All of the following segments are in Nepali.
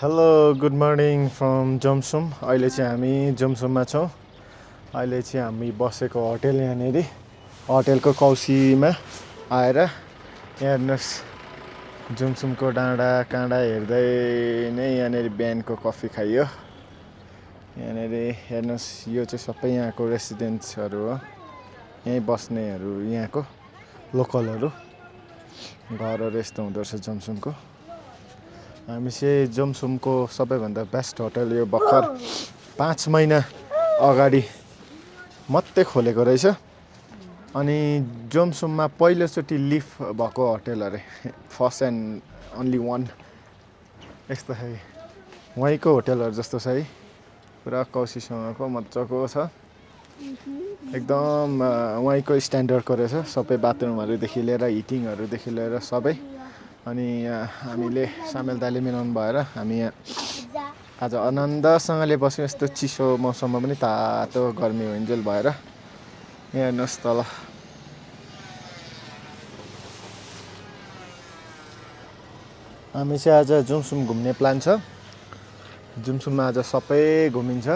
हेलो गुड मर्निङ फ्रम जमसुम। अहिले चाहिँ हामी जमसुममा छौँ। अहिले चाहिँ हामी बसेको होटेल यहाँनिर होटेलको कौसीमा आएर यहाँ हेर्नुहोस् जमसुमको डाँडा काँडा हेर्दै नै यहाँनिर बिहानको कफी खाइयो। यहाँनिर हेर्नुहोस् यो चाहिँ सबै यहाँको रेसिडेन्ट्सहरू हो, यहीँ बस्नेहरू, यहाँको लोकलहरू। घरहरू यस्तो हुँदो रहेछ जमसुमको। हामी चाहिँ जमसुमको सबैभन्दा बेस्ट होटल यो भर्खर 5 महिना अगाडि मात्रै खोलेको रहेछ। अनि जमसुममा पहिलोचोटि लिफ्ट भएको होटल अरे, फर्स्ट एन्ड ओन्ली वान। यस्तो है वहीँको होटलहरू जस्तो छ है, पुरा कौसीसँगको मजाको छ, एकदम वहीँको स्ट्यान्डर्डको रहेछ। सबै बाथरुमहरूदेखि लिएर हिटिङहरूदेखि लिएर सबै। अनि हामीले सामेल दाइले मिलाउनु भएर हामी यहाँ आज आनन्दसँगले बस्यौँ। यस्तो चिसो मौसममा पनि तातो गर्मी हुन्जेल भएर। यहाँ हेर्नुहोस् तल हामी चाहिँ आज जमसुम घुम्ने प्लान छ। जमसुममा आज सबै घुमिन्छ।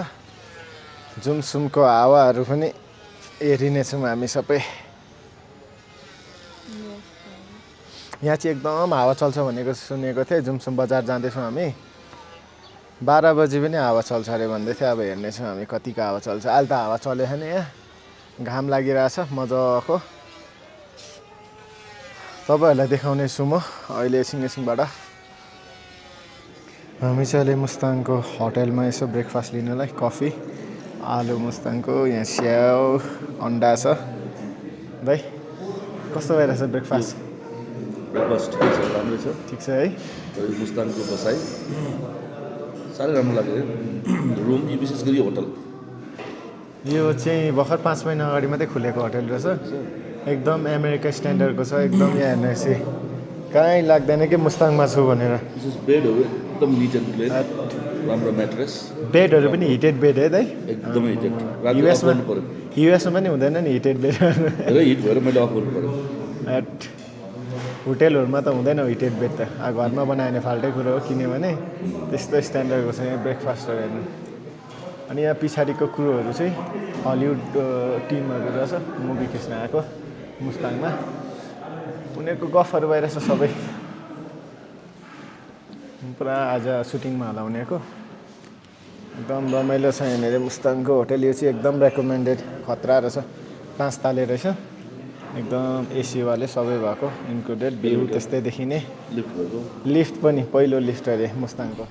जमसुमको हावाहरू पनि हेरिनेछौँ हामी सबै। यहाँ चाहिँ एकदम हावा चल्छ भनेको सुनेको थिएँ। जमसुम बजार जाँदैछौँ हामी, 12 बजी पनि हावा चल्छ अरे भन्दै थियो। अब हेर्नेछौँ हामी कतिको हावा चल्छ। अहिले त हावा चलेको छैन, यहाँ घाम लागिरहेछ मजाको। तपाईँहरूलाई देखाउने छु म अहिले एकछिनबाट। हामी चाहिँ अहिले मुस्ताङको होटेलमा यसो ब्रेकफास्ट लिनलाई कफी, आलु मुस्ताङको, यहाँ स्याउ अन्डा छ। दाइ कस्तो भइरहेछ ब्रेकफास्ट? ब्रेकफास्ट ठिकै छ, राम्रै छ, ठिक छ है। मुस्ताङको बसाइ साह्रै राम्रो लाग्यो। रुम विशेष गरी होटल यो चाहिँ भर्खर 5 महिना अगाडि मात्रै खुलेको होटल रहेछ। एकदम अमेरिका स्ट्यान्डर्डको छ एकदम। यहाँ हेर्नुहोस् कहीँ लाग्दैन कि मुस्ताङमा छु भनेर। विशेष बेडहरू एकदम निट एन्ड क्लिन, राम्रो म्याट्रेस, बेडहरू पनि हिटेड बेड है दाइ? एकदमै हिटेड। युएसमा पनि हुँदैन नि हिटेड बेड? धेरै हिट भएर मैले अफ गर्नु पऱ्यो। होटेलहरूमा त हुँदैन हिटेड बेड त, घरमा बनायो भने फाल्टै कुरो हो। किनभने त्यस्तो स्ट्यान्डर्डको छ यहाँ ब्रेकफास्टहरू हेर्नु। अनि यहाँ पछाडिको क्रुहरू चाहिँ हलिउड टिमहरू रहेछ, मुभी खिच्न आएको मुस्ताङमा। उनीहरूको गफहरू भइरहेछ सबै। पुरा आज सुटिङमा होला उनीहरूको। एकदम रमाइलो छ यहाँनिर मुस्ताङको होटेल। यो चाहिँ एकदम रेकमेन्डेड, खतरा रहेछ। 5 ताले रहेछ, एकदम एसीवाले सबै भएको इन्क्लुडेड। भ्यू त्यस्तै देखिने, लिफ्ट पनि पहिलो लिफ्ट अरे मुस्ताङको।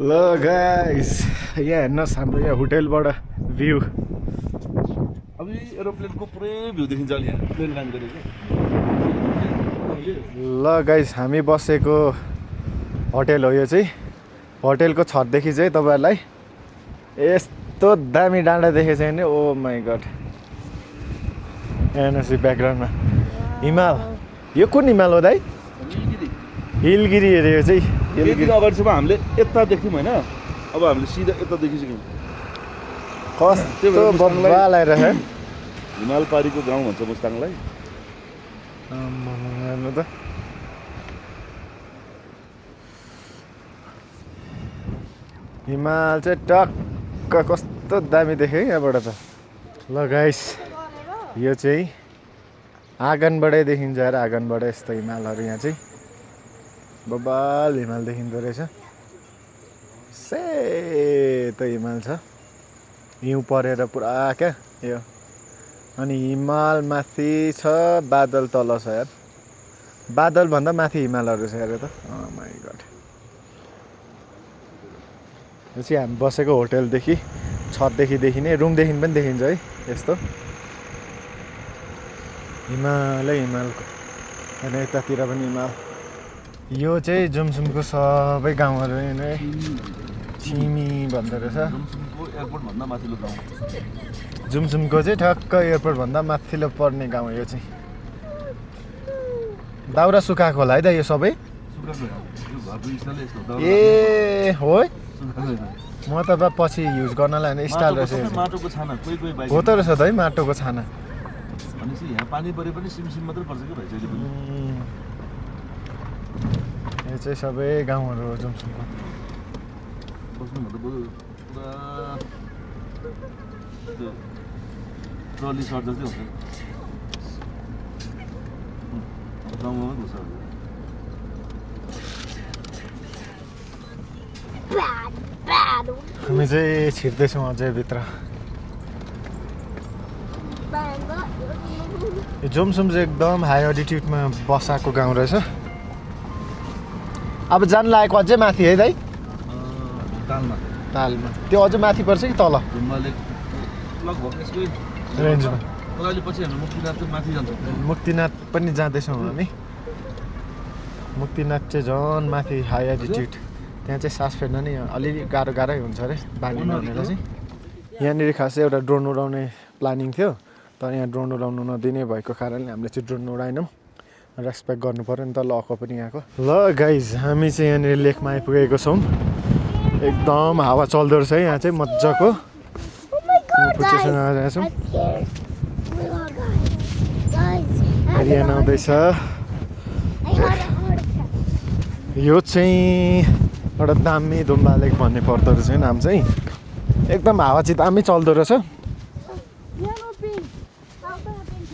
ल गाइस यहाँ हेर्नुहोस् हाम्रो यहाँ होटेलबाट भ्यू। अब एरोप्लेनको पुरै भ्यू देखिन्छ अहिले, यहाँ प्लेन ल्यान्ड गरेको। ल गाइस हामी बसेको होटेल हो यो चाहिँ। होटेलको छतदेखि चाहिँ तपाईँहरूलाई यस्तो दामी डाँडा देखेको छ नि। ओ माई गड, हेर्नुहोस् ब्याकग्राउन्डमा हिमाल। यो कुन हिमाल हो दाइ? हिलगिरी अरे यो चाहिँ। हिलगिरी अगाडिसम्म हामीले यता देख्यौँ होइन, अब हामीले सिधा यता देखिसक्यौँ। कस्तो बवाल आइरहेछ। हिमाल पारीको गाउँ भन्छ मुस्ताङलाई। हेर्नु त हिमाल चाहिँ टक्क कस्तो दामी देख्यो है यहाँबाट त। ल गाइस यो चाहिँ आँगनबाटै देखिन्छ यार, आँगनबाटै यस्तो हिमालहरू। यहाँ चाहिँ बबाल हिमाल देखिँदो रहेछ, सेतो हिमाल छ, हिउँ परेर पुरा क्या यो। अनि हिमाल माथि छ, बादल तल छ यार। बादलभन्दा माथि हिमालहरू छ यार त। ओ माई गड। यो चाहिँ हामी बसेको होटेलदेखि छतदेखि देखिने, रुमदेखि पनि देखिन्छ है यस्तो हिमालै हिमालको। होइन यतातिर पनि हिमाल। यो चाहिँ जमसुमको सबै गाउँहरू नै छिमी भन्दो रहेछ। एयरपोर्टभन्दा माथिल्लो गाउँ जमसुमको चाहिँ ठ्याक्क एयरपोर्टभन्दा माथिल्लो पर्ने गाउँ यो चाहिँ। दाउरा सुकाएको होला है त यो सबै? ए हो, म त पछि युज गर्नलाई स्टाइल रहेछ। माटोको छाना कोही कोही बाइक हो त रहेछ त है माटोको छाना। भनेपछि यहाँ पानी परे पनि सिमसिम मात्रै पर्छ कि भाइ जहिले पनि। यो चाहिँ सबै गाउँहरू हो जमसुमको। बस्नुभन्दा बरु पुरा त्यो ट्रली सर्ट जस्तै हुन्छ गाउँमा घुस हामी चाहिँ छिर्दैछौँ अझै भित्र यो जोमसोम चाहिँ एकदम हाई अल्टिट्युडमा बसाएको गाउँ रहेछ अब जान लागेको अझै माथि है दाइ तालमा तालमा त्यो अझै माथि पर्छ कि तल ढुम्बाले लगभग यसकै रेन्जमा अहिले पछि हामी मुक्तिनाथ चाहिँ माथि जान्छौँ मुक्तिनाथ पनि जाँदैछौँ हामी मुक्तिनाथ चाहिँ झन् माथि हाई एल्टिट्युड त्यहाँ चाहिँ सास फेर्न नि अलिअलि गाह्रै हुन्छ अरे बानी नहुनेलाई चाहिँ यहाँनिर खासै एउटा ड्रोन उडाउने प्लानिङ थियो तर यहाँ ड्रोन उडाउनु नदिने भएको कारणले हामीले चाहिँ ड्रोन उडाएनौँ रेस्पेक्ट गर्नु पऱ्यो नि त लको पनि यहाँको ल गाइज हामी चाहिँ यहाँनिर लेकमा आइपुगेको छौँ एकदम हावा चल्दो रहेछ है यहाँ चाहिँ मजाको पुच्चोसँग आइरहेको छौँ हरियाना आउँदैछ यो चाहिँ एउटा दामी धुम्बा लेक भन्ने पर्दो रहेछ नाम चाहिँ एकदम हावा चाहिँ दामी चल्दो रहेछ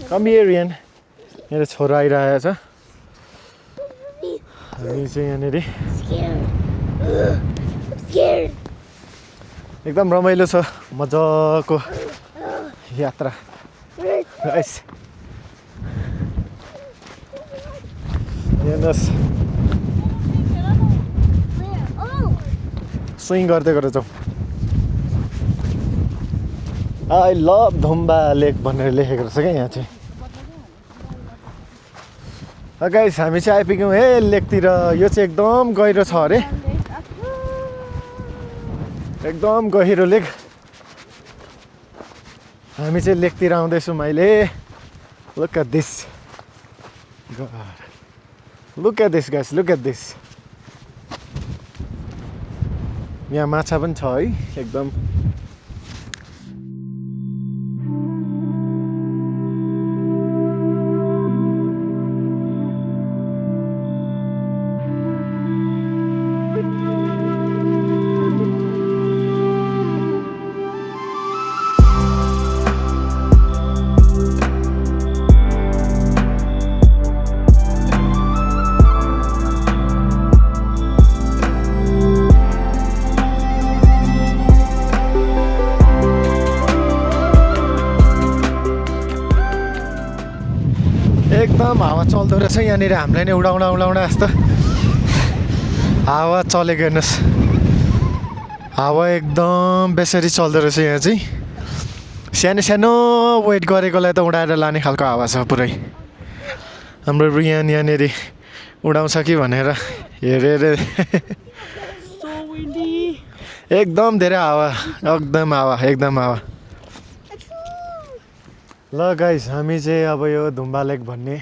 कमिएरियन मेरो छोरा आइरहेको छ हामी चाहिँ यहाँनिर एकदम रमाइलो छ मजाको यात्रा हेर्नुहोस् स्विङ गर्दै गरेर जाउँ आई लभ धुम्बा लेक भनेर लेखेको रहेछ क्या यहाँ चाहिँ गाइस हामी चाहिँ आइपुग्यौँ हे लेकतिर यो चाहिँ एकदम गहिरो छ अरे एकदम गहिरो लेक हामी चाहिँ लेकतिर आउँदैछौँ अहिले look at this look at this guys look at this यहाँ माछा पनि छ है एकदम एकदम हावा चल्दो रहेछ यहाँनिर हामीलाई नै उडाउन जस्तो हावा चलेको हेर्नुहोस् हावा एकदम बेसरी चल्दो रहेछ यहाँ चाहिँ सानो सानो वेट गरेकोलाई त उडाएर लाने खालको हावा छ पुरै हाम्रो रियान यहाँनिर उडाउँछ कि भनेर हेरेर एकदम धेरै हावा एकदम हावा ल गाइस हामी चाहिँ अब यो धुम्बा लेक भन्ने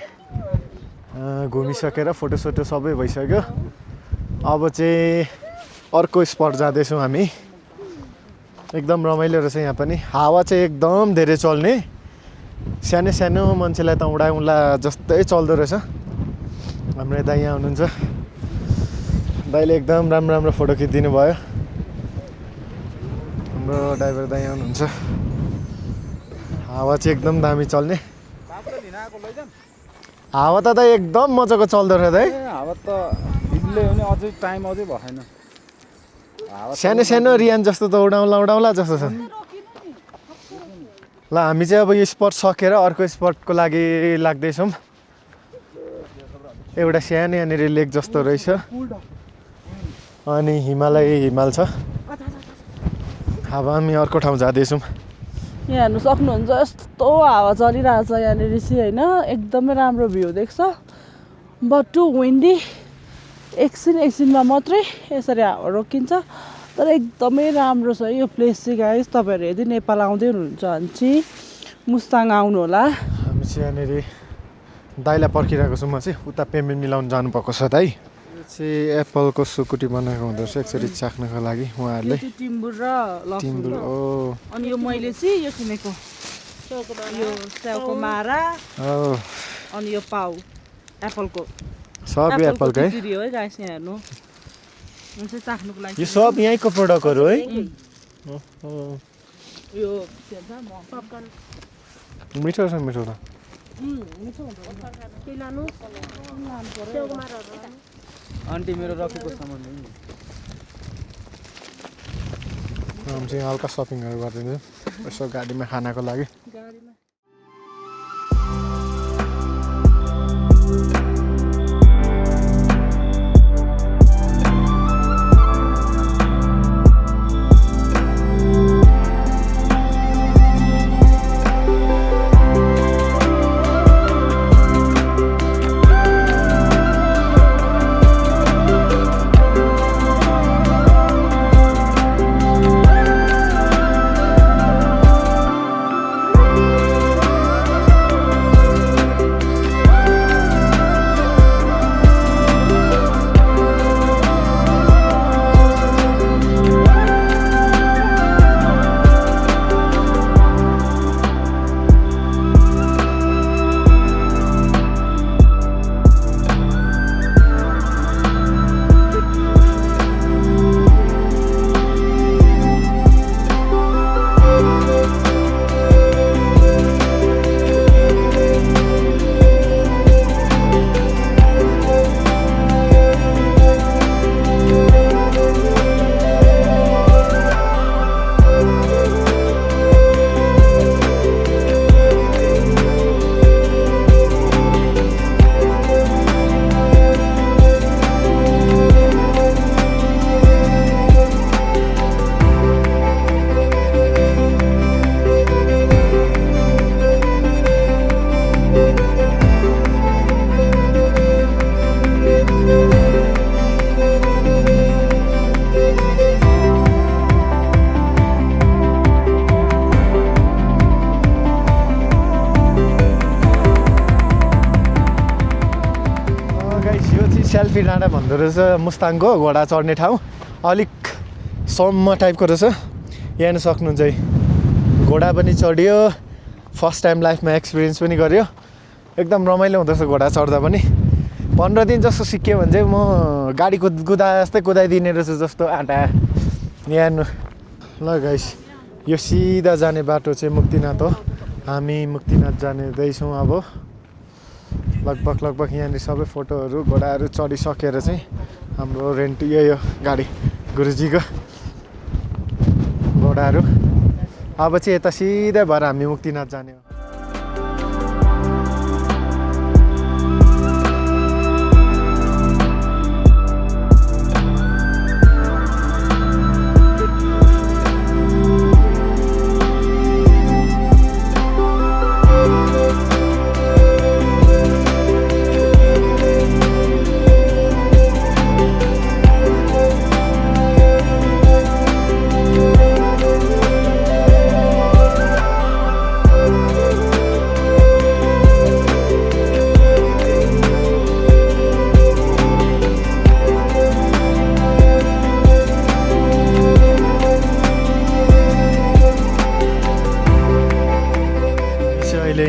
घुमिसकेर फोटोसोटो सबै भइसक्यो अब चाहिँ अर्को स्पट जाँदैछौँ हामी एकदम रमाइलो रहेछ यहाँ पनि हावा चाहिँ एकदम धेरै चल्ने सानो सानो मान्छेलाई त उडाउँला जस्तै चल्दो रहेछ हाम्रो दाइ यहाँ हुनुहुन्छ दाइले एकदम राम्रो फोटो खिचिदिनु भयो हाम्रो ड्राइभर दाइ यहाँ हुनुहुन्छ हावा चाहिँ एकदम दामी चल्ने हावा त एकदम मजाको चल्दो रहेछ है हावा त हिल्लै हो नि अझै टाइम अझै भएन सानो सानो रियान जस्तो त उडाउला जस्तो छ ल हामी चाहिँ अब यो स्पट सकेर अर्को स्पटको लागि लाग्दैछौँ एउटा सानो यहाँनिर लेक जस्तो रहेछ अनि हिमाल छ अब हामी अर्को ठाउँ जाँदैछौँ यहाँ हेर्नु सक्नुहुन्छ यस्तो हावा चलिरहेछ यहाँनिर चाहिँ होइन एकदमै राम्रो भ्यू देख्छ बट टु विन्डी एकछिनमा मात्रै यसरी हावा रोकिन्छ तर एकदमै राम्रो छ यो प्लेस चाहिँ गाइस तपाईँहरू यदि नेपाल आउँदै हुनुहुन्छ भने चाहिँ मुस्ताङ आउनु होला हामी चाहिँ यहाँनिर दाइलाई पर्खिरहेको छु म चाहिँ उता पेमेन्ट मिलाउनु जानुभएको छ दाइ यो चाहिँ एप्पलको सुकुटी बनाएको हुँदो रहेछ एकचोटि चाख्नको लागि उहाँहरूले टिम्बुर र लसुन अनि यो मैले चाहिँ यो किनेको यो स्याउको मारा अनि यो पाउ एप्पलको सब एप्पलकै हो है गाइस यहाँ हेर्नु चाहिँ चाख्नुको लागि यो सब यहीँको प्रडक्टहरू है यो के भन्छ पपकर्न मिठो छ मिठो त आन्टी मेरो रकेको सामान नि हम चाहिँ हल्का सपिङहरू गरिदिन्छु यसो गाडीमा खानाको लागि गाडीमा सेल्फी डाँडा भन्दो रहेछ मुस्ताङको घोडा चढ्ने ठाउँ अलिक सम्म टाइपको रहेछ यहाँ हेर्न सक्नुहुन्छ है घोडा पनि चढ्यो फर्स्ट टाइम लाइफमा एक्सपिरियन्स पनि गर्यो एकदम रमाइलो हुँदो रहेछ घोडा चढ्दा पनि 15 दिन जस्तो सिक्यो भने चाहिँ म गाडी कुदा जस्तै कुदाइदिने रहेछ जस्तो आँटा यहाँ हेर्नु ल गाइस यो सिधा जाने बाटो चाहिँ मुक्तिनाथ हो हामी मुक्तिनाथ जाँदैछौँ अब लगभग यहाँनिर सबै फोटोहरू घोडाहरू चढिसकेर चाहिँ हाम्रो रेन्ट यो गाडी गुरुजीको घोडाहरू अब चाहिँ यता सिधै भएर हामी मुक्तिनाथ जाने हो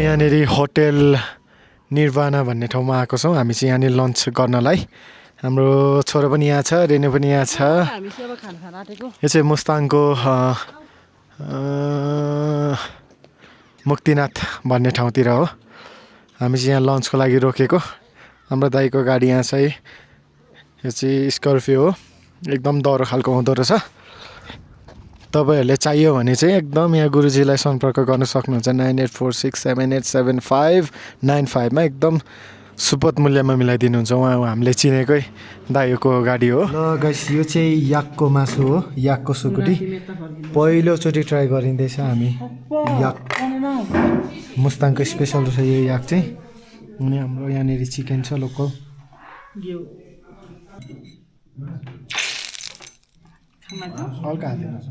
यहाँनिर होटेल निर्वाणा भन्ने ठाउँमा आएको छौँ हामी चाहिँ यहाँनिर लन्च गर्नलाई हाम्रो छोरो पनि यहाँ छ रेनु पनि यहाँ छ हामी चाहिँ अब खाना खान आँटेको यो चाहिँ मुस्ताङको मुक्तिनाथ भन्ने ठाउँतिर हो हामी चाहिँ यहाँ लन्चको लागि रोकेको हाम्रो दाइको गाडी यहाँ छ है यो चाहिँ स्कर्पियो हो एकदम दह्रो खालको हुँदो रहेछ तपाईँहरूले चाहियो भने चाहिँ एकदम यहाँ गुरुजीलाई सम्पर्क गर्न सक्नुहुन्छ 9846787595 मा एकदम सुपथ मूल्यमा मिलाइदिनुहुन्छ उहाँ हामीले चिनेकै दाइको गाडी हो ल गाइस यो चाहिँ याकको मासु हो याकको सुकुटी पहिलोचोटि ट्राई गरिँदैछ हामी याक मुस्ताङको स्पेसल रहेछ यो याक चाहिँ अनि हाम्रो यहाँनिर चिकन छ लोकल हल्का हालिदिनु छ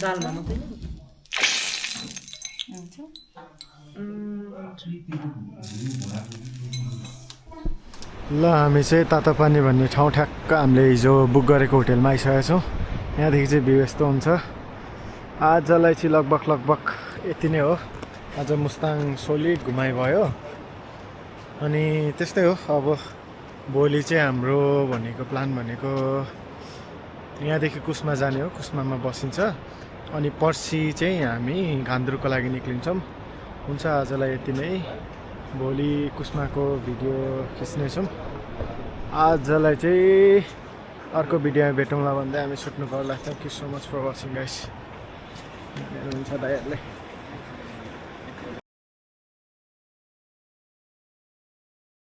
दालमा मात्रै ल हामी चाहिँ तातोपानी भन्ने ठाउँ ठ्याक्क हामीले हिजो बुक गरेको होटेलमा आइसकेका छौँ यहाँदेखि चाहिँ भ्यू यस्तो हुन्छ आजलाई चाहिँ लगभग यति नै हो आज मुस्ताङ सोलिड घुमाइ भयो अनि त्यस्तै हो अब भोलि चाहिँ हाम्रो प्लान भनेको यहाँदेखि कुस्मा जाने हो, कुस्मामा बसिन्छ। अनि पर्सि चाहिँ हामी घान्द्रुकको लागि निक्लिन्छौँ। हुन्छ, आजलाई यति नै। भोलि कुस्माको भिडियो खिच्नेछौँ। आजलाई चाहिँ अर्को भिडियोमा भेटौँला भन्दै हामी छुट्नु पर्ला। Thank you so much for watching guys. हुन्छ दाइहरूले।